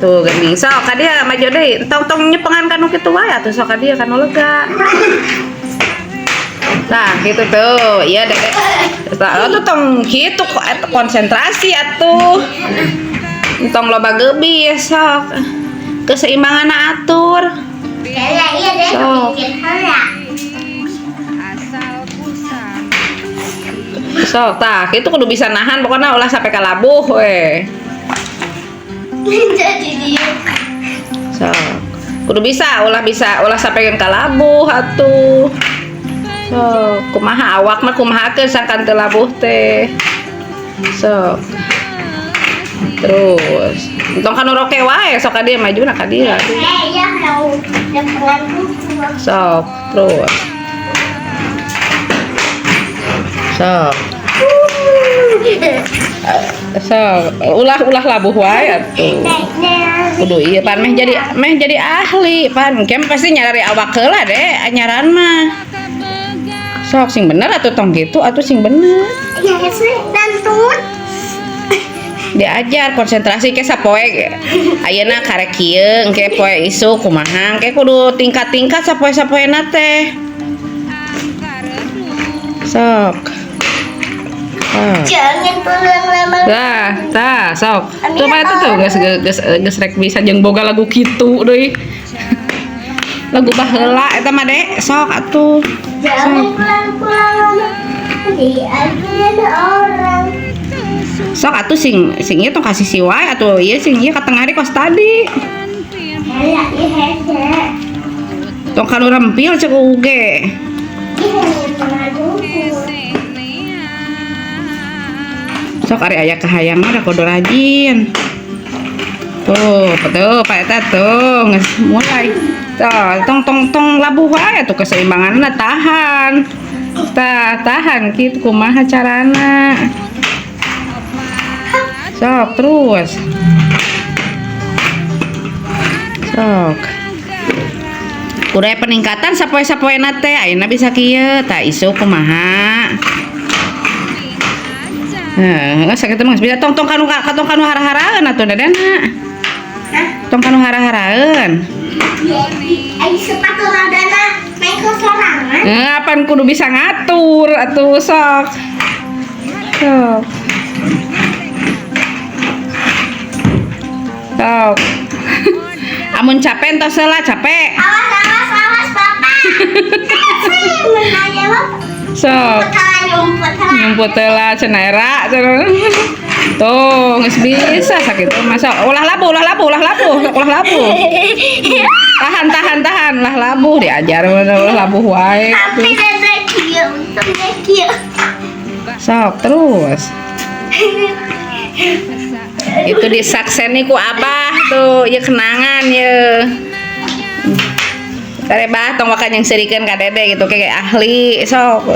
Tuh geuning sok ka dieu maju deui. Tong tong nyepengan kanu kitu wae atuh sok ka dieu kanu lega. Nah, gitu tuh. Iya, Dede. Tah, atuh tong kitu konsentrasi atuh. Tong loba geubis sok. Keseimbangan atur. Sok. Sok tah, kitu kudu bisa nahan pokoknya ulah sampai kalabuh we. Sok. Kudu bisa, ulah sampai kalabuh atuh. Sok, kumaha awakna kumahakeun sangkan teu labuh teh. Sok. Terus, entong kanu roke wae sok ka dieu majuna ka dieu. Sok, terus. Sok. Sok, ulah labuh wae atuh. Kudu ieu pan meh jadi ahli pan. Kem pasti nyarari awak heula deh anyaran mah. Sok sing bener atuh tong kitu atuh sing bener. Diajar konsentrasi ke sapoe ayeuna karek kieu engke poe isuk kumaha engke kudu tingkat-tingkat sapoe-sapoena teh. Sok. Jangan pulang lama. Tah, tah, sok. Tuh mah itu tuh geus rek bisa jeung boga lagu kitu deui. Lagu baheula eta mah Dek, sok atuh. Jangan pulang-pulang lama. Diajarin orang. Sok atuh sing sing ieu tong kasih si wae atuh ieu sing ieu ka tengah kos tadi. Tong kanu rempil cek uge. Sok ari aya kahayang mah da kudu rajin. Tuh, tuh Pak eta tuh geus mulai. Tuh, tong tong tong labuh wae atuh keseimbanganna tahan. Tah, tahan kitu kumaha carana. Sok terus. Sok. Kudu aya peningkatan sapoe-sapoena teh ayeuna bisa kieu tah isuk kumaha. Heeh, sakitu mah geus bisa tong tong kanu tong kanu hara-haraeun atuh Dedena. Tong kanu hara-haraeun. Ai sepatu rodana main ke sorangan. Heuh, apan kudu bisa ngatur atuh sok. Sok. Sok. Amun capek entos heula capek. Awas awas awas papa. Sok. Nyumput heula cenah era cenah. Tuh, geus bisa sakitu mah sok. Ulah labuh, ulah labuh, ulah labuh, ulah labuh. Tahan, tahan, tahan, ulah labuh diajar ulah labuh wae. Sok terus. Itu disakseni ku abah tuh, ieu kenangan ye. Kare bah tong waka yang serikeun ka Dede gitu kayak ahli sok.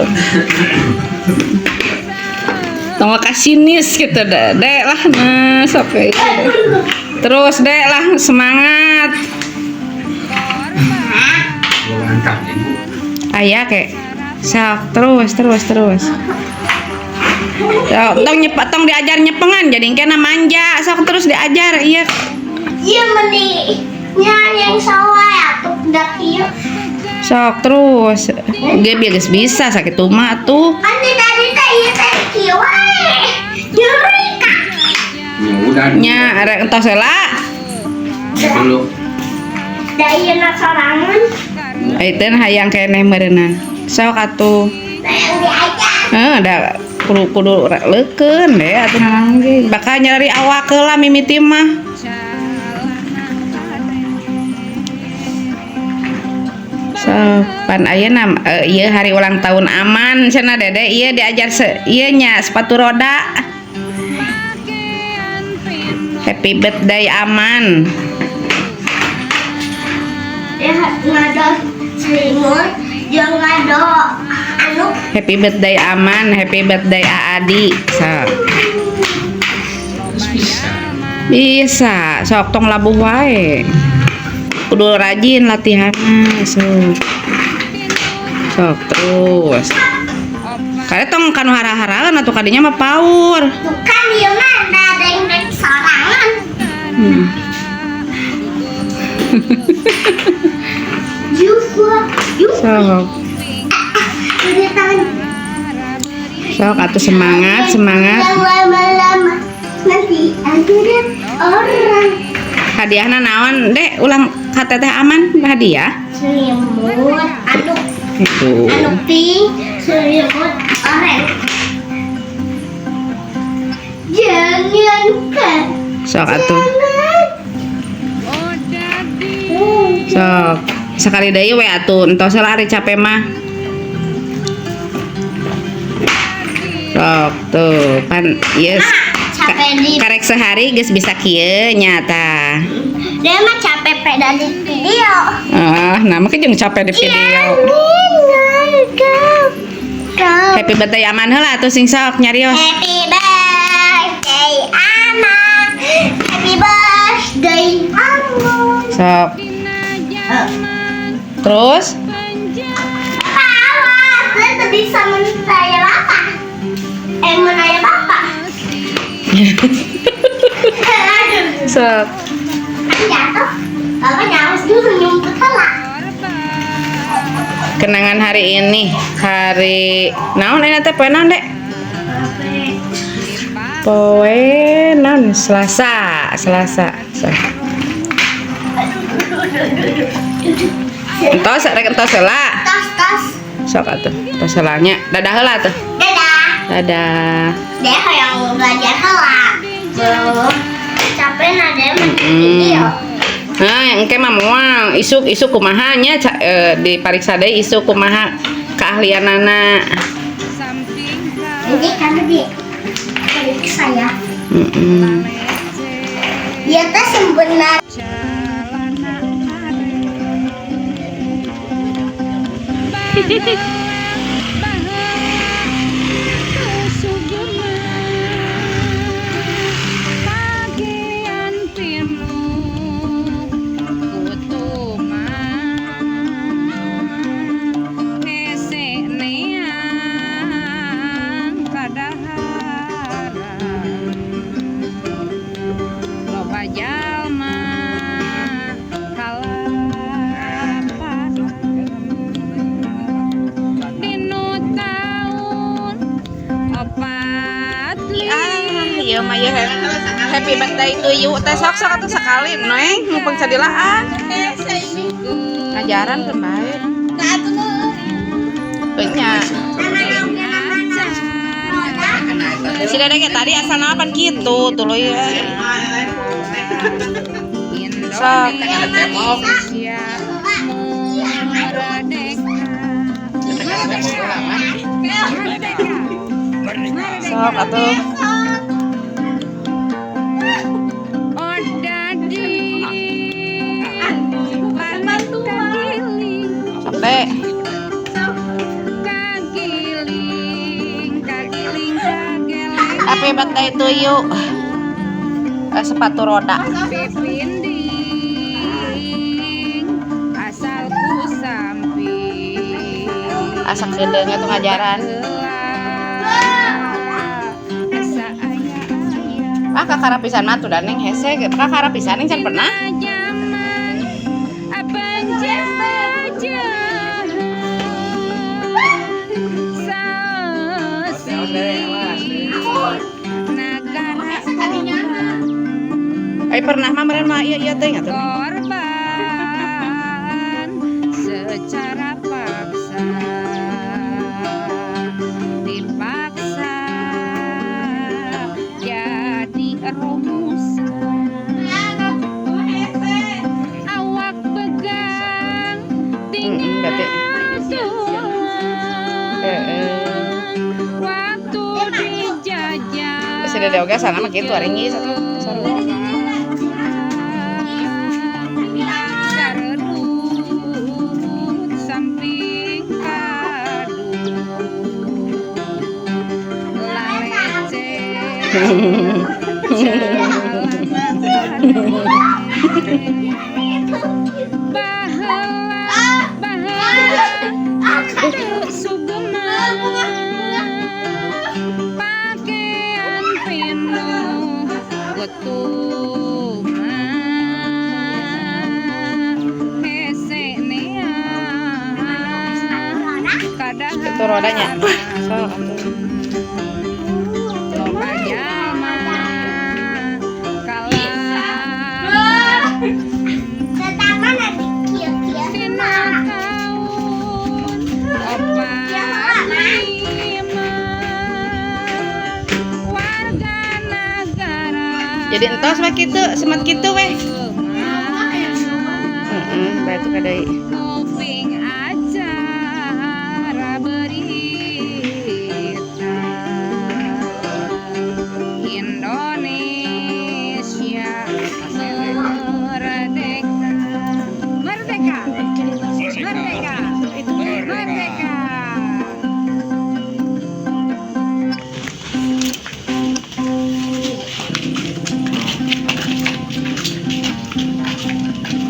Tong waka sinis gitu Dede lah nah sok kayak gitu. Terus Dek lah semangat. Aya kek. Sok terus terus terus. Sok tong nyepet tong diajar nyepengan jadi engkena manja sok terus diajar iya. Iya meni yang sawah ya tuh dak ieu. Sok terus. Ge geus bisa sakit mah tuh. Kan tadi teh ieu teh kieu wae. Nyeri kaki. Ya udah. Nya rek entos heula. Dulu. Da ieu na sorangan. Itu hayang keneh meureunnan. Sok atuh. Hayang diajar. Heuh da kudu kudu leukeun deh atuh naon ge. Bakal nyari awak heula mimiti mah. So, pan ayeuna ieu hari ulang tahun Aman cenah Dede ieu diajar ieu nya sepatu roda. Happy birthday Aman. Ya ngado selimut jeung ngado anu. Happy birthday Aman, happy birthday Aadi. So. Bisa, sok tong labuh wae. Kudu rajin latihanna, sok. Sok terus. Kare tong kanu hara-haraeun atuh kadinya mah paur. Bukan ieu mah da deng-deng sorangan. Juga, juga. Sok. Punya tangan. Sok atuh semangat, semangat. Yang lama-lama nanti ada orang. Hadiahna naon, Dek? Ulang ka Teteh Aman hadiah. Selimut, anu, Itu. anu pink, selimut oranye. Jangan kan. Sok atuh. Jangan. Sok. Sekali deui we atuh, entos lah ari capek mah. Sok tuh, pan yes. Capek di Karek sehari geus bisa kieu nyata. Dia mah capek peda di video. Ah, nah mah jeung capek di video. Iya, Happy birthday Aman heula atuh sing sok nyarios. Happy birthday Aman. Happy birthday Aman. Sok. Terus Bapak awas, saya tuh bisa menanya bapak. Eh, menanya bapak. Aduh, sok. kan jatuh. Bapak nyawas dulu nyumput heula. Kenangan hari ini, hari naon ini teh poe naon, Dek? Poe naon? Selasa, Selasa. Sok. Entos rek entos heula. Tas, tas. Sok atuh, entos heula nya. Dadah heula atuh. Dadah. Dadah. Dia yang belajar heula. Belum. Capek nah dia video. Nah, engke mah moal isuk isuk kumaha nya dipariksa deui isuk kumaha keahlianana. Ini kan di periksa ya. Heeh. Dia tes yang benar. Ah, ieu mah ieu happy birthday to you teh sok sok atuh sekali neng mumpung sadilaan. Ngajaran teu bae. Nya. Si Dede ge tadi asal pan kitu tuluy ya. Sok. Sok atuh. Sampai. Happy birthday to you. Sepatu roda. Asa kedeung atuh ngajaran. Ah, kakara pisan mah tuh da neng hese, kakara pisan neng can pernah. Eh pernah mah meureun mah iya iya teh atuh. Korban secara paksa dipaksa jadi rumusan awak pegang Berarti. Heeh. waktu dijajah Si Dede oge sana mah kitu aringis atuh. Sarua. Karedut samping kadu lalece baheula baheula teu sugema pakaian penuh ketuman. Rodanya. Sok atuh. Loba jalma kalah. Pertama nanti kieu-kieu. Dina taun 45 warga negara. Jadi entos mah kitu, semat kitu weh. Heeh, bae tuh kadai. Kuping acara berita Indonesia merdeka, merdeka, merdeka, merdeka.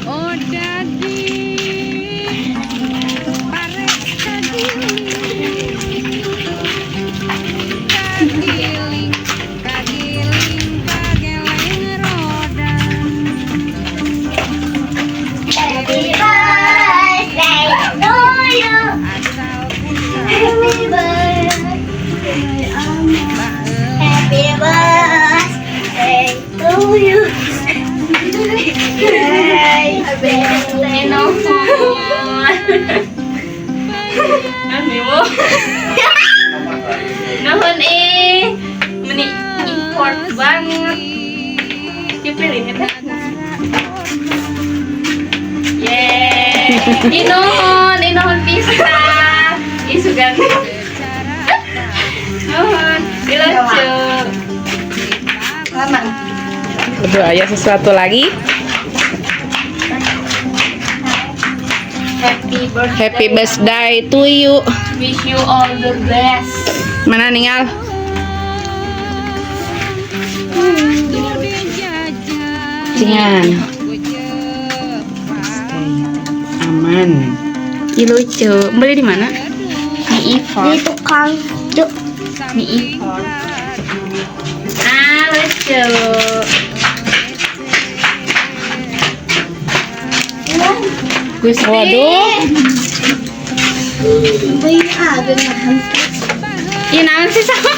Oh daging pare kagiling, kagiling, kagiling, kageleng roda. Happy birthday to you. Asal pusat Happy birthday. Happy birthday to you. Happy birthday. Nuhun. Nuhun eh. Meni import banget. Dipilih teh. Yeay. Ih, nuhun pisan. Ih, sugan. Nuhun, ih, lucu. Udah aya sesuatu lagi. Happy birthday. Happy birthday to you. Wish you all the best. Mana ningal? Cingan. Aman. Ih, lucu. Beli di mana? Di Di import. tukang cuk. Di import. Ah, lucu. Gusti. Waduh. Beli ada nahan. Ih, naon sih sama?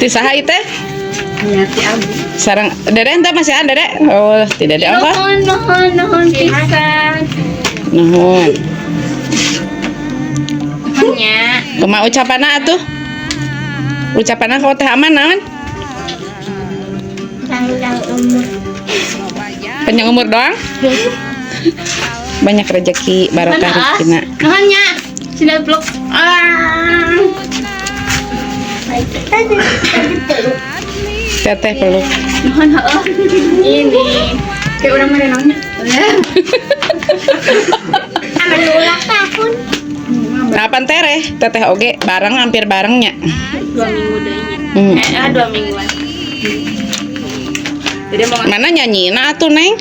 Ti saha ieu teh? Ya, ti Abu. Sarang Dede entah masih ada, Dede? Oh, tidak ada apa? Nuhun, nuhun, nuhun pisan. Nuhun. Nuhunnya. Kumaha ucapanna atuh? Ucapanna ka Teh Aman naon? Panjang umur. Panjang umur doang? Banyak rezeki, barokah rezekina. Nuhunnya. Sudah peluk. Ah. Tadi tadi peluk. Teteh peluk. Nuhun heeh. Ini. Kayak orang mana namanya? Aman ulang tahun. Kapan tereh? Teteh oge bareng hampir barengnya. 2 minggu deui nya. Eh, ah, 2 mingguan. Jadi mau Mana nyanyiina atuh, Neng?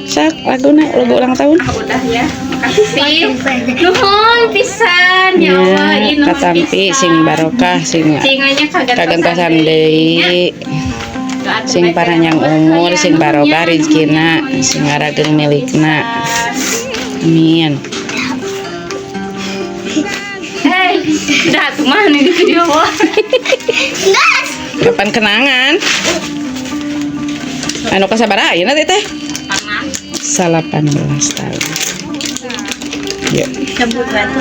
Sak laguna lagu ulang tahun. Ah, udah ya. Makasih. Nuhun pisan ya Allah. Ih, nuhun Katampi pisan. sing barokah sing Cinganya kagentosan deui. Sing paranjang umur, sing barokah rezekina, sing ngarageung milikna. Amin. Hei, udah tuh mah nih di video wah. Gas. Kapan kenangan? Anu kasabaraha ayeuna teh teh? 18 tahun. Ya. Cabut batu.